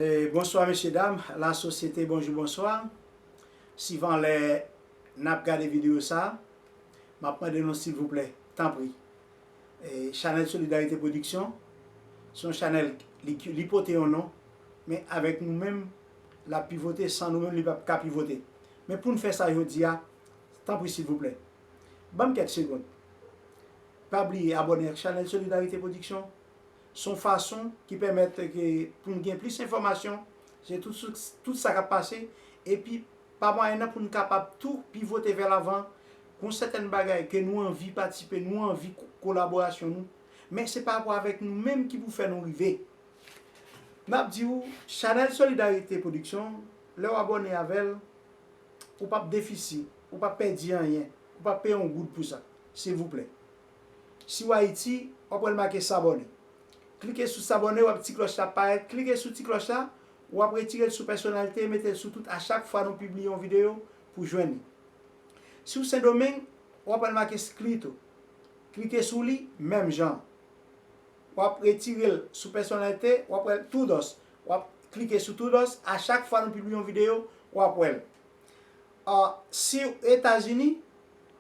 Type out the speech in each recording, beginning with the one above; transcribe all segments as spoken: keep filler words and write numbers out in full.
E, bonswa, mesye, dam, lasosyete, bonjou, bonswa. Sivan lè n ap gade videyo sa a, m ap mande nou, silvouplè, tanpri. E, chanèl Solidarité Production, se yon chanèl, li, li pote yon non, men avèk nou menm, l ap pivote, san nou menm, li p ap ka pivote. Men pou n fè sa jodi a, tanpri, silvouplè, ban m kèk segonn. Pa bliye abòne ak chanèl Solidarité Production. Se yon fason ki pèmèt ke pou n gen plis enfòmasyon, se tout, tout sa k ap pase, epi pa mwayen nan pou n kapab tou pivote vè lavan, gon sètèn bagay ke nou anvi patisipe, nou anvi ko-, kolaborasyon nou, men se pa rapò avèk nou menm ki pou fè nou rive. N ap di w, chanèl Solidarité Production, lè w abòne avè l, ou p ap defisi, ou p ap pèdi anyen, ou p ap peye yon goud pou sa, silvouplè. Si w Ayiti, w ap wè l make s'abonner. Klike sou s'abonner, w ap ti klòch la parèt. Klike sou ti klòch la, w ap retire l sou pèsonalite, mete l sou tout. A chak fwa nou pibliye yon videyo, pou jwenn li. Si w Sendomeng, w ap wè l make escrito. Klike sou li, menm jan. W ap retire l sou pèsonalite, w ap wè l todos. W ap klike sou todos. A chak fwa nou pibliye yon videyo, w ap wè l. Ah, si w Etazini,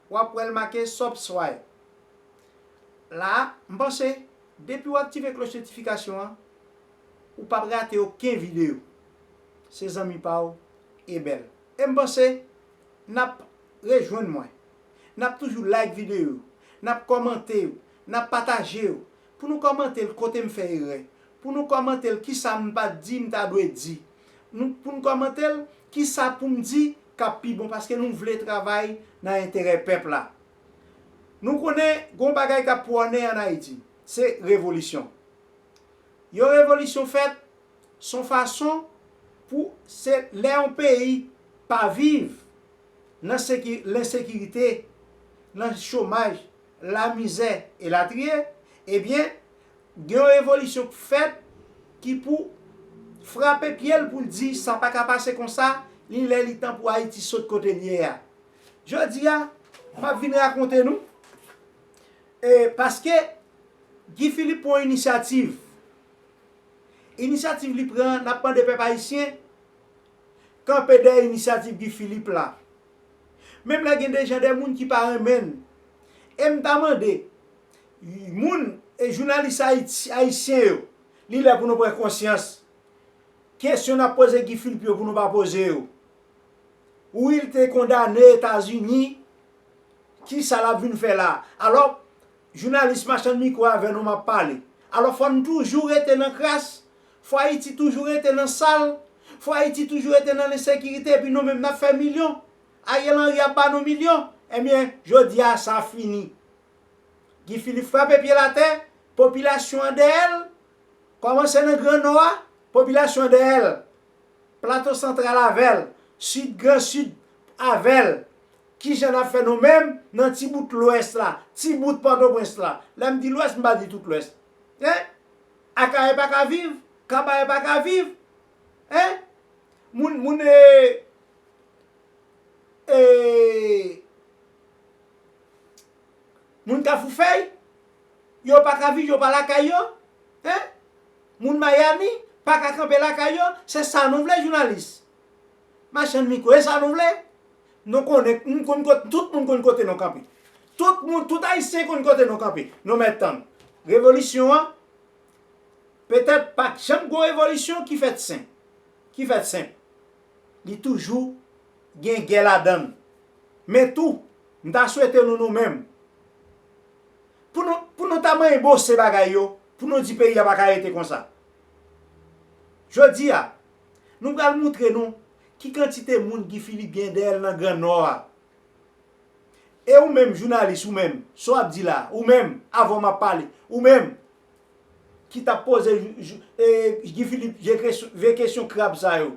w ap wè l make subscribe. La, m panse, depi w aktive klòch notifikasyon an, ou p ap rate okenn videyo. Se zanmi pa w, Ebel. E m panse, n ap rejwenn mwen. N ap toujou like videyo yo. N ap kòmante yo. N ap pataje yo. Pou nou kòmante l kote m fè erè. Pou nou kòmante l kisa m pa t di m ta dwe di. Nou, pou n kòmante l kisa pou m di k ap pi bon, paske nou vle travay nan enterè pèp la. Nou konnen gon bagay k ap pwòne ann Ayiti, se revolisyon. Yon revolisyon fèt, se yon fason pou se lè yon peyi pa viv nan seki-, lensekirite, nan chomaj, lamizè, elatriye, ebyen, gen yon revolisyon k fèt ki pou frape pye l pou l di sa pa ka pase konsa, li lè li tan pou Ayiti sot kote l ye a. Jodi a, m ap vin rakonte nou, e, paske Guy Philippe pran yon inisyativ. Inisyativ li pran, n ap mande pèp ayisyen kanpe dèyè inisyativ Guy Philippe la. Menm lè gen de jan de moun ki pa renmen l. E m ta mande, moun e jounalis ayiti-, ayisyen yo, li lè pou nou pran konsyans. Kesyon n ap poze Guy Philippe yo pou nou pa poze yo. Wi, l te kondane Etazini, kisa l ap vin fè la? Alò, jounalis machann mikwo avè nou m ap pale. Alò, fò n toujou rete nan kras. Fò Ayiti toujou rete nan sal. Fò Ayiti toujou rete nan lensekirite, epi nou menm n ap fè milyon. Ariel Henry ap ba nou milyon. Ebyen, jodi a, sa fini. Guy Philippe frape pye l atè, popilasyon an dèyè l, kòmanse nan Gran Nò a, popilasyon an dèyè l, Plato Santral avè l, Sid, Gran Sid avè l. Kijan n ap fè nou menm nan ti bout Lwès la, ti bout Pòtoprens la? Lè m di Lwès, m pa di tout Lwès. Hein? Akayè pa ka viv, Kabarè pa ka viv. Hein? Moun, moun, e, e, moun Kafou Fèy, yo pa ka viv, yo pa lakay yo. Hein? Moun Miami pa ka kanpe lakay yo. Se sa nou vle, jounalis? Machann mikwo, e sa nou vle? Nou konnen, nou konn kot-, tout moun konn kote nou kanpe. Tout moun, tout Ayisyen konn kote nou kanpe. Nou mèt tann. Revolisyon an, petèt pa janm gon revolisyon ki fèt senp. Ki fèt senp. Li toujou gen gè ladan l. Men tou, m ta swete nou, nou menm, pou nou, pou nou ta manyen bose bagay yo, pou nou di peyi a pa ka rete konsa. Jodi a, nou pral moutre nou ki kantite moun Guy Philippe gen dèyè l nan Gran Nò a. E ou menm, jounalis, ou menm, sa w ap di la, ou menm, avè w m ap pale, ou menm, ki t ap poze jou-, jou-, e, Guy Philippe vye kesyon, vye kesyon krab sa yo.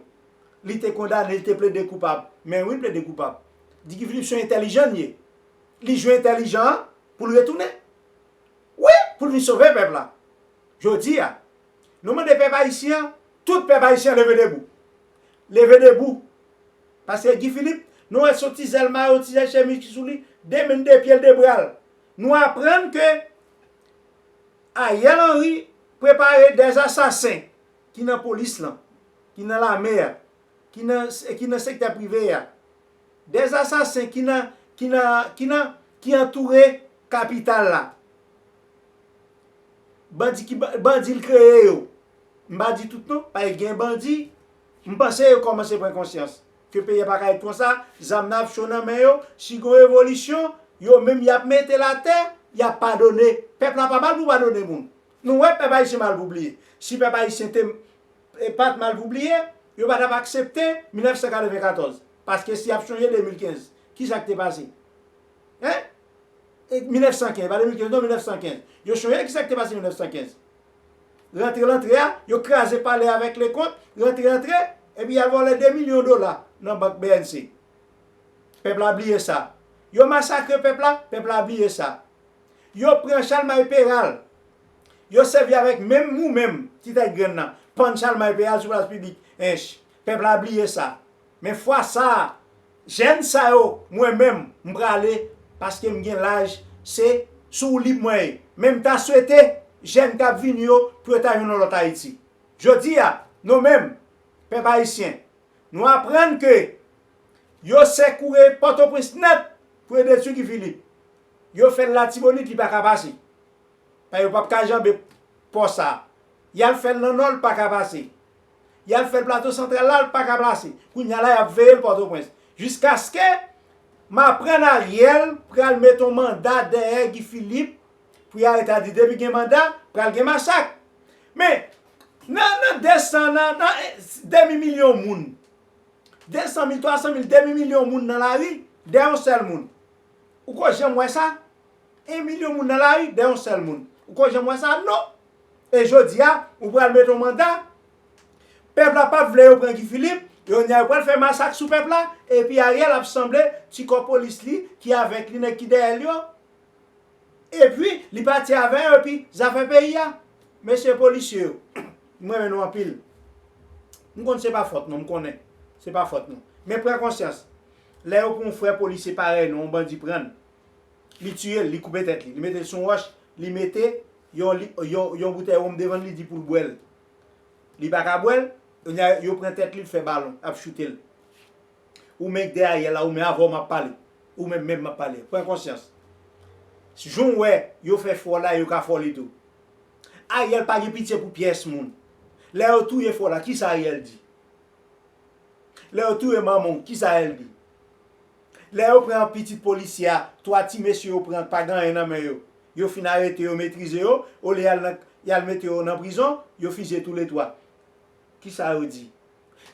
Li te kondane, li te plede koupab. Men wi, l plede koupab. Di Guy Philippe se yon entèlijan l ye. Li jwe entèlijan an pou l retounen. Wi, pou l vin sove pèp la. Jodi a, nou mande pèp ayisyen an, tout pèp ayisyen an leve debou. Leve debou. Paske Guy Philippe, nou wè se yon ti zèl mayo, yon ti zèl chemiz ki sou li, de men l, de pye l, de bra l. Nou aprann ke Ariel Henry prepare dèzasasen ki nan polis lan. ki nan lame a, ki nan, ki nan sektè prive a, dè asasen ki nan, ki nan, ki nan, ki antoure kapital la. Bandi ki, bandi l kreye yo. M pa di tout non, paske gen bandi, m panse yo kòmanse pran konsyans ke peyi a pa ka ret konsa, zam nan ap cho nan men yo, si gon revolisyon, yo menm y ap mete l atè, y ap padone. Pèp la pa mal pou padone moun. Nou wè pèp ayisyen mal pou bliye. Si pèp ayisyen te, e, pa t mal pou bliye, yo pa t ap aksepte mil nèf san katreven katòz. Paske si y ap chonje de mil kenz, ki sa k te pase? Hein? E, mil nèf san kenz, pa de mil kenz non, mil nèf san kenz. Yo chonje ki sa k te pase mil nèf san kenz. Rantre, rantre a, yo kraze palè avèk Leconte, rantre, rantre, epi y al vòlè de milyon dola nan bank B N C. Pèp la bliye sa. Yo masakre pèp la, pèp la bliye sa. Yo pran Chalmay Peral. Yo sèvi avèk menm ou menm, ti tèt grenn nan, pann Chalmay Peral sou plas piblik. Ench, pèp la bliye sa. Men fwa sa a, jèn sa yo, mwen menm, m prale, paske m gen laj, se sou woulib mwen ye. Men m ta swete jèn k ap vini yo, pou yo ta jwenn yon lòt Ayiti. Jodi a, nou menm, pèp ayisyen, nou aprann ke yo sekoure Pòtoprens nèt pou yo detwi Guy Philippe. Yo fè l Latibonit, li pa ka pase. Paske yo p ap ka janbe pò sa a. Y al fè l nan Nò, l pa ka pase. Y al fè l Plato Santral la, l pa ka pase. Kounye a la, y ap veye l Pòtoprens. Jiskaske m aprann Ariel pral met yon manda dèyè Guy Philippe pou y arete Ariel. Depi gen manda, pral gen masak. Men, nan, nan de san, nan, nan, eh, demi milyon moun, de san mil, twa san mil, demi milyon moun nan lari, dèyè yon sèl moun. Ou ko janm wè sa? En milyon moun nan lari, dèyè yon sèl moun. Ou ko janm wè sa? Non. E jodi a, ou pral met yon manda. Pèp la p ap vle yo pran Guy Philippe, yo nya yo pral fè masak sou pèp la, epi Ariel ap sanble ti kò polis li ki avèk li, nèg ki dèyè l yo. Epi, li pati avè yo, epi zafè peyi a. Mesye polisye yo, m renmen nou anpil. M konn se pa fòt nou, m konnen. Se pa fòt nou. Men pran konsyans. Lè yo pran yon frè polisye parèy nou, yon bandi pran l. Li tiye l, li koupe tèt li. Li mete l sou yon wòch, li mete yon, li, yon, yon boutèy wonm devan l, li di pou l bwè l. Li pa ka bwè l, kounye a, yo pran tèt li, l fè balon, ap choute l. Ou menm k dèyè Ariel la, ou menm avè w m ap pale. Ou menm menm m ap pale. Pran konsyans. Jan w wè yo fè fè w la, yo ka fè w li tou. Ariel pa gen pitye pou pyès moun. Lè yo touye fè w la, kisa Ariel di? Lè yo touye manman w, kisa Ariel di? Lè yo pran pitit polisye a, twa ti mesye yo pran, pa gen anyen nan men yo. Yo fin arete yo, metrize yo, olye y al nan, y al mete yo nan prizon, yo fizye toulètwa. Kisa yo di?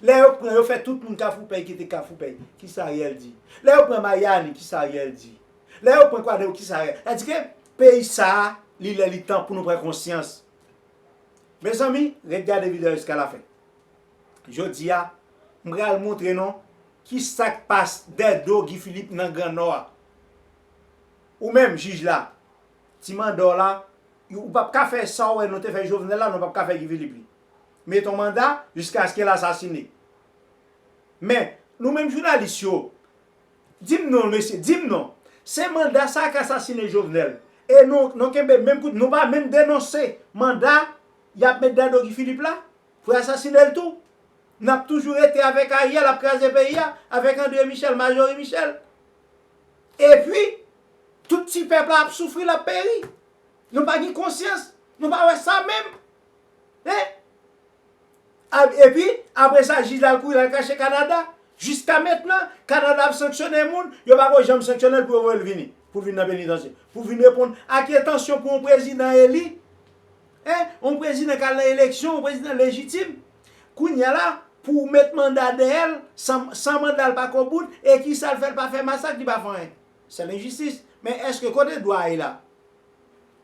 Lè yo pran, yo fè tout moun Kafoupèy kite Kafoupèy. Kisa Ariel di? Lè yo pran Mayani, kisa Ariel di? Lè yo pran Kwadèboukè, kisa Ariel? Sa di ke peyi sa a, li lè li tan pou nou pran konsyans. Mezanmi, ret gade videyo a jiska lafen. Jodi a, m pral montre nou kisa k pase dèyè do Guy Philippe nan Gran Nò a. Ou menm, jij la, ti manda w la, ou p ap ka fè sa w wè nou te fè Jovenel la, nou p ap ka fè Guy Philippe li. Met yon manda jiskaske l asasine. Men, nou menm jounalis yo, di m non, mesye, di m non. Se manda sa k asasine Jovenel. E nou, nou kenbe menm kout, nou pa menm denonse manda y ap met dèyè do Guy Philippe la pou y asasine l tou. N ap toujou rete avèk Ariel ap kraze peyi a, avèk André Michel, Majorie Michel. Epi, tout ti pèp la ap soufri, l ap peri. Nou pa gen konsyans. Nou pa wè sa menm. Hein? A, epi, apre sa, jij la al kouri, l al kache Kanada. Jiska mentnan, Kanada ap sanksyone moun, yo pa ko janm sanksyone l pou yo voye l vini, pou l vin nan penitansye, pou l vin reponn ak atansyon pou yon prezidan eli, hein, yon prezidan k al nan eleksyon, yon prezidan lejitim. Kounye a la, pou w met manda dèyè l, san, san manda l pa ko bout, e kisa l fè, l pa fè masak, li pa fè anyen. Se lenjistis. Men èske kote dwa a ye la?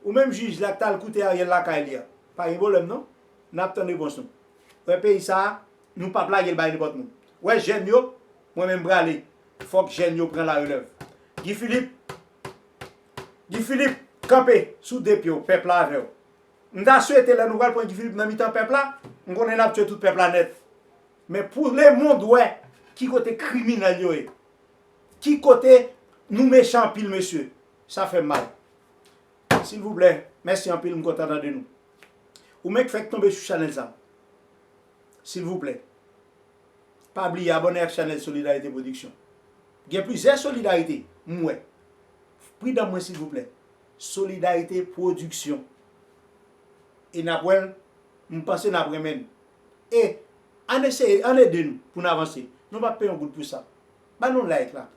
Ou menm jij la k t al koute Ariel lakay li a, pa gen pwoblèm non. N ap tann repons nou. Wè peyi sa a, nou p ap lage l bay nenpòt moun. Wè jèn yo, mwen menm m prale. Fòk jèn yo pran larelèv. Guy Philippe, Guy Philippe, kanpe sou de pye w, pèp la avè w. M ta swete lè nou pral pran Guy Philippe nan mitan pèp la, m konnen n ap tye tout pèp la nèt. Men pou lemonn wè ki kote kriminèl yo ye. Ki kote nou mechan anpil, mesye. Sa fè m mal. Silvouplè, mèsi anpil, m kontan tande nou. Ou menm k fèk tonbe sou chanèl sa. Silvouplè, Pa bliye abòne ak chanèl Solidarité Production. Gen plizyè Solidarité m wè. Pridan mwen silvouplè. Solidarité Production. E n ap wè l, m panse n ap renmen l. E ann eseye, ann ede nou pou n avanse. Nou p ap peye yon goud pou sa. Ban nou like la.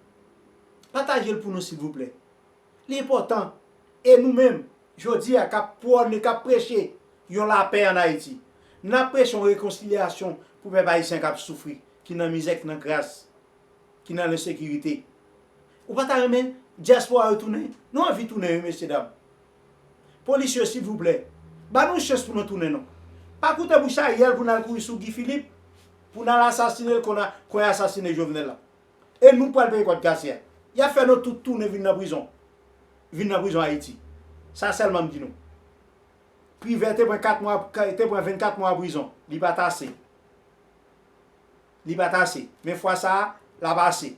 Pataje l pou nou silvouplè. Li enpòtan. E nou menm, jodi a, k ap pwòne, k ap preche yon lapè ann Ayiti. N ap preche yon rekonsilyasyon pou pèp ayisyen k ap soufri, ki nan mizè, ki nan kras, ki nan lensekirite. Ou pa ta renmen dyaspora yo tounen? Nou anvi tounen, wi, mesye dam. Polis yo, silvouplè, ban nou chans pou nou tounen, non. Pa koute bouch Ariel pou n al kouri sou Guy Philippe, pou n al asasine l kon a, kon y asasine Jovenel la. E nou pral peye kòb kase a. Y ap fè nou tout tounen vin nan prizon. Vin nan prizon Ayiti. Sa sèlman m di nou. Privè te pran kat mwa, te pran vennkat mwa prizon. Li pa t ase. Li pa t ase. Men fwa sa a, l ap ase.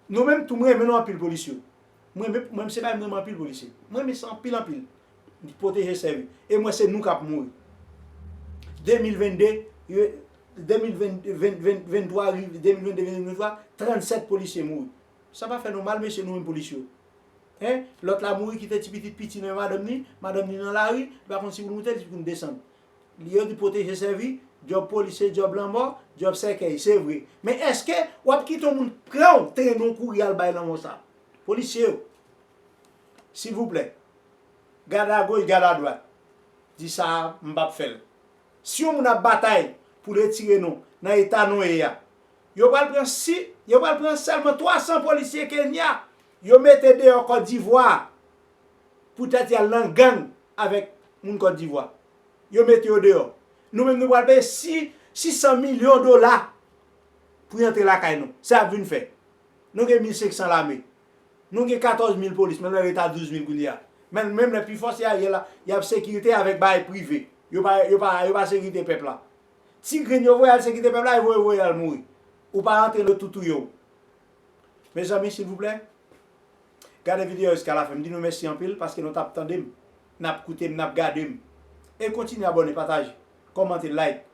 Nou menm tou, mwen renmen nou anpil, polis yo. Mwen menm, mwen menm se bagay mwen renmen anpil, polis yo. Mwen renmen sa anpil, anpil. Pwoteje sèvi. E mwen se nou k ap mouri. De mil vennde, yo, de mil ven, ven, ven, venntwa rive, de mil vennde, de mil venntwa, trannsèt polisye mouri. Sa pa fè nou mal, mesye, nou menm polis yo? Hen? Lòt la mouri, kite ti pitit piti nan madanm ni, madanm ni nan lari, li pa konn si pou l moute, si pou l desann. Yo di pwoteje sèvi, djòb polis se djòb lanmò, djòb sèkèy, se vre. Men èske w ap kite yon moun pran w, trennen w kouri al bay lanmò sa? Polisye yo, silvouplè, gad agoch, gad adwat. Di sa a, m p ap fè l. Si yon moun ap batay pou retire nou nan eta nou ye a, yo pral pran si, yo pral pran sèlman twa san polisye Kenya, yo mete deyò Kòt Divwa, poutèt y al nan gang avèk moun Kòt Divwa. Yo mete yo deyò. Nou menm nou pral peye si, sis san milyon dola pou y antre lakay nou. Sa y ap vin fè? Nou gen mil senk san lame. Nou gen katòz mil polis, menm lè rete a douz mil kounye a. Men, menm lè pi fò se Ariel la, y ap sekirite avèk bagay prive. Yo pa, yo pa, yo pa sekirite pèp la. Ti grenn yo voye al sekirite pèp la, yo voye, voye al mouri. Ou pa antre, yo tou touye w. Mezanmi, silvouplè, gade videyo a jiska lafen. M di nou mèsi anpil paske nou t ap tande m, n ap koute m, n ap gade m. E kontinye abòne, pataje, kòmante, like.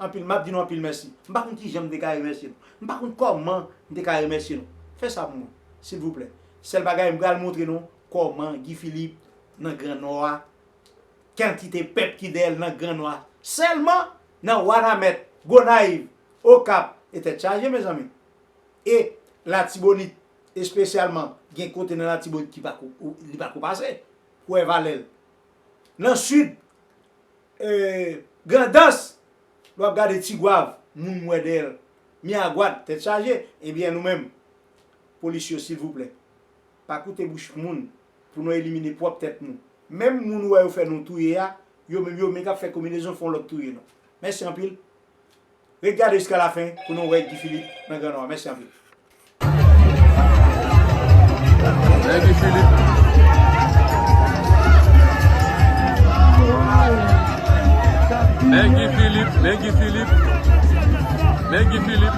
Anpil, m ap di nou anpil mèsi. M pa konn kijan m te ka remèsye nou. M pa konn kòman m te ka remèsye nou. Fè sa pou mwen, silvouplè. Sèl bagay, m pral montre nou kòman Guy Philippe nan Gran Nò a, kantite pèp ki dèyè l nan Gran Nò a. Sèlman nan Wanament, Gonayiv, Okap, e Tèt Chaje, mezanmi. E Latibonit, espesyalman, gen kote nan Latibonit ki pa ko, li pa ko pase. Ou wè valè l. Nan Sid, e, Grandans, lè w ap gade Tigwav, moun m wè dèyè l. Miragwàn, Tèt Chaje, ebyen nou menm, polis yo, silvouplè, pa koute bouch moun pou nou elimine pwòp tèt nou. Menm moun ou wè yo fè nou touye a, yo menm, yo menm k ap fè konbinezon fè yon lòt touye nou. Mèsi anpil. Ret gade jiska lafen pou nou wè Guy Philippe nan Gran Nò a. Mèsi anpil. Men Guy Philippe. Men Guy Philippe. Men Guy Philippe. Men Guy Philippe.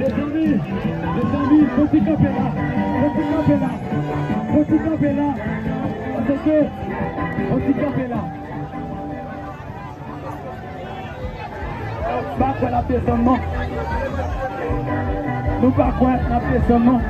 Mezanmi, mezanmi, fò ti kanpe la, fò ti kanpe la, fò ti kanpe la, paske fò ti kanpe la. Pa kwè n ap desann non. Nou pa kwè n ap desann non.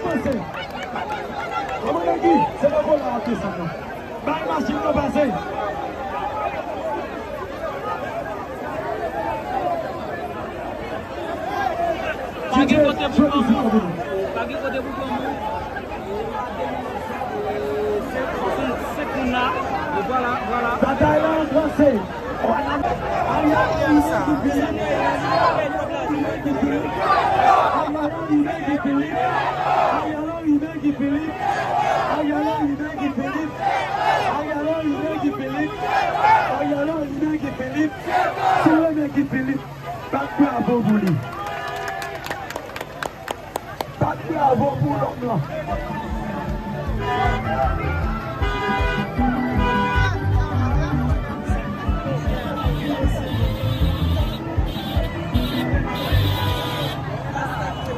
Pase. Kòmandan Guy, se nan kola w ap desann nan. Bay machin nan pase. Pa gen kote pou pran moun. Pa gen kote pou pran moun. Senk moun la. Vwala, vwala. Batay la an pase. Ariel Henry Guy Philippe. Ariel Henry Guy Philippe. Ariel Henry Guy Philippe. Ariel Henry Guy Philippe. Ariel Henry Guy Philippe. Ariel Henry Guy Philippe. Si w renmen Guy Philippe, bat bravo pou li. Bat bravo pou nonm lan.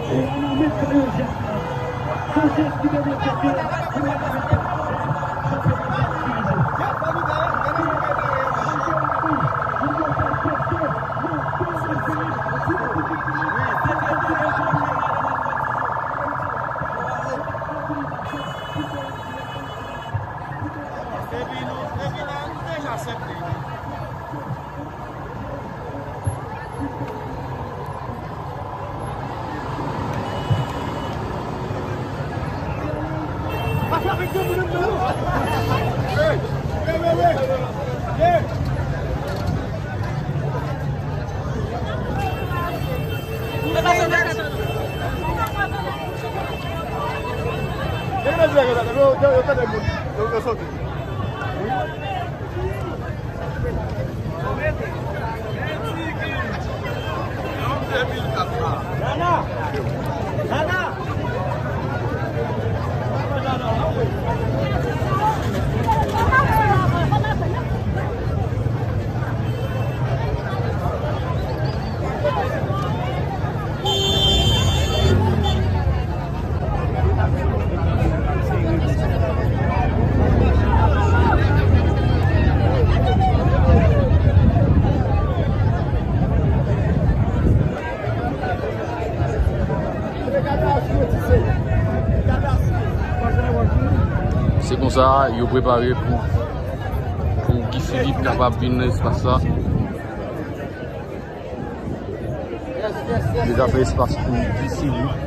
E ann met fè yon jès la. Se yon jès ki te mete ke pou ann met fè yon jès. Epi nou, epi la, nou deja sèt nèg. Se konsa, yo prepare pou, pou Guy Philippe kapab vin nan espas sa. Deja fè espas pou Guy Philippe.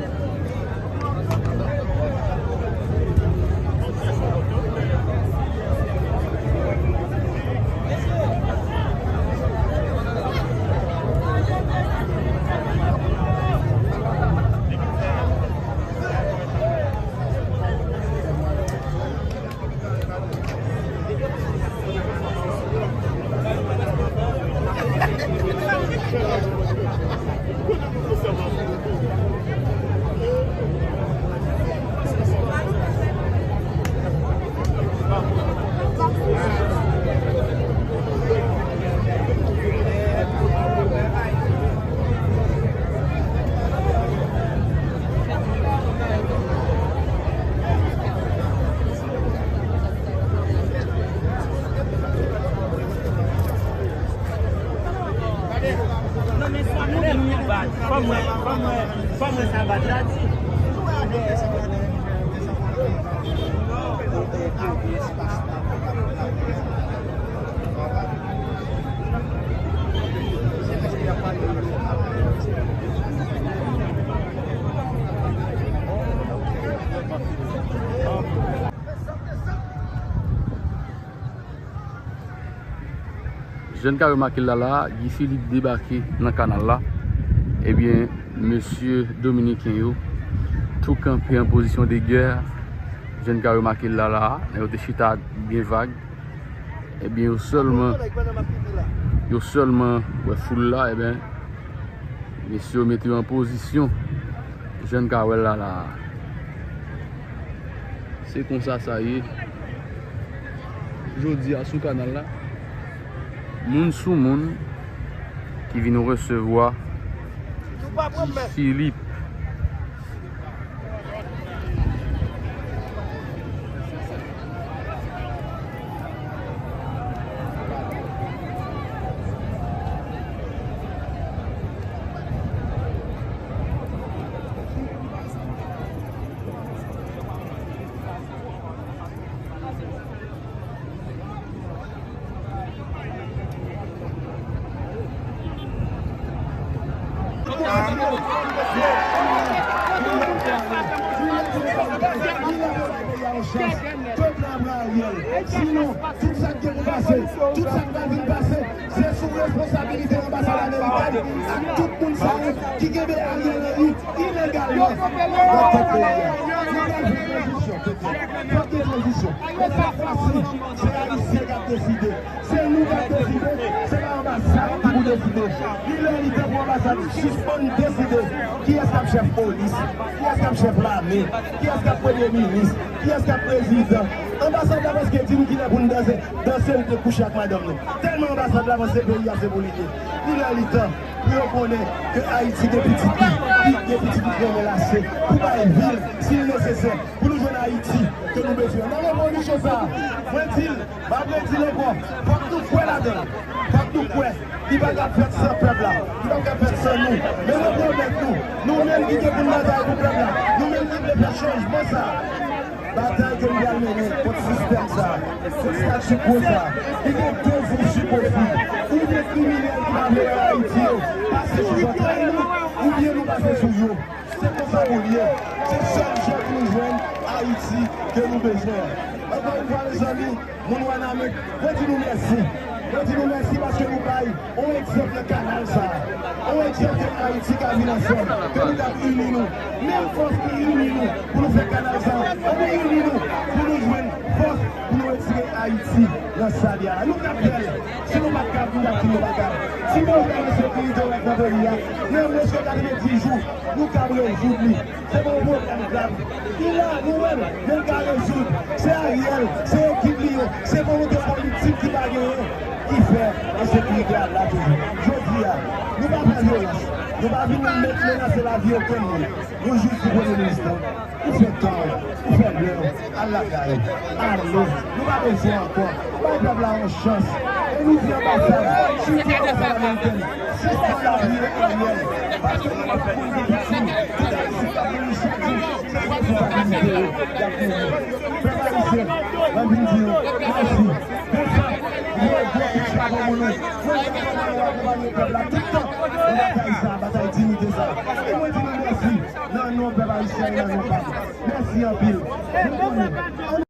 Non, men sa nou vin yon baz. Kòman, kòman, kòman sa baz la di? Jan n ka remake l la, la, Guy Philippe debake nan kanal la. Ebyen, mesye dominiken yo tou kanpe an pozisyon de gè. Jan n ka remake l la, la, yo te chita byen vag. Ebyen, yo sèlman, yo sèlman wè foul la, ebyen, mesye yo mete yo an pozisyon. Jan n ka wè l la, la. Se konsa sa ye. Jodi a sou kanal la, moun sou moun ki vin resevwa Guy Philippe. Li lè pou bay peyi a yon chans. Pèp la pran Ariel. Sinon, tout sa k gen pou pase, tout sa k pral vin pase, se sou responsabilite anbasad amerikèn ak tout moun sa yo ki kenbe Ariel Henry ilegalman nan tèt peyi a. Nou pral fè tranzisyon, petèt. Fòk gen tranzisyon. Men sèt fwa si, se Ayisyen k ap deside. Se nou k ap deside, se pa anbasad ki pou deside. Li lè li tan pou anbasad sispann deside kiyès k ap chèf polis, kiyès k ap chèf lame, kiyès k ap premye minis, kiyès k ap prezidan. Anbasad la prèske di nou kilè pou n danse, danse nou te kouche ak madanm nou. Tèlman anbasad la panse peyi a se pou li ye. Li lè li tan pou yo konnen ke Ayiti gen pitit li, gen pitit li ki renmen lase, pou bay vi l, si l nesesè, pou nou jwenn Ayiti ke nou bezwen. Nan revolisyon sa a, mwen di l, m ap redi l ankò, fòk nou kwè ladan l. Fòk nou kwè. Li pa ka fèt san pèp la. Li pa ka fèt san nou. Men mwen pwomèt nou, nou menm ki gen pou n batay pou pèp la, nou menm ki vle fè chanjman sa a, batay ke nou pral mennen kont sistèm sa a, kont statu quo sa a, li gen de vye chipofib. Ou gen kriminèl ki pa vle wè Ayiti yo pase sou zantray nou, oubyen nou pase sou yo. Se konsa pou l ye. Se sèl jan pou nou jwenn Ayiti ke nou bezwen an. Ankò yon fwa, mezanmi, moun Wanament, mwen di nou mèsi. Mwen di nou mèsi paske nou bay yon egzanp nan kanal sa a. Yon egzanp ke Ayiti ka vin ansanm, ke nou ka ini nou. Menm fòs ki ini nou pou nou fè kanal sa a, ann ini nou pou nou jwenn fòs pou nou retire Ayiti nan sa l ye a. Nou kap bèl. Si nou pa t kab, nou t ap di nou pa kab. Si nou gen ensekirite nan peyi a, nan mwens ke katrevenndis jou, nou kab rezoud li. Se pa yon pwoblèm grav. Li la, nou wè l, men l ka rezoud. Se Ariel, se ekip li yo, se volonte politik ki pa genyen ki fè ensekirite a la toujou. Jodi a, nou pa fè vyolans. Nou pa vin met menase lavi okenn moun. Nou jis di premye minis lan, ou fè tan w, ou fè lè w, al lakay ou. Ale, nou pa bezwen ankò. Bay pèp la yon chans. E nou di anbasad, sitou anbasad amerikèn, sispann apiye Ariel. Paske nou pa konn gen viktim. Tout Ayisyen k ap mouri chak jou, se responsabilite yo y ap mouri. Pèp ayisyen, mwen vin di nou mèsi. Bonjou, gwo kout chapo pou nou. Mwen kontan nou akonpanye pèp la tout tan nan batay sa, batay diyite sa. E mwen di nou mèsi nan non pèp ayisyen e nan non pa m. Mèsi anpil. Nou konnen.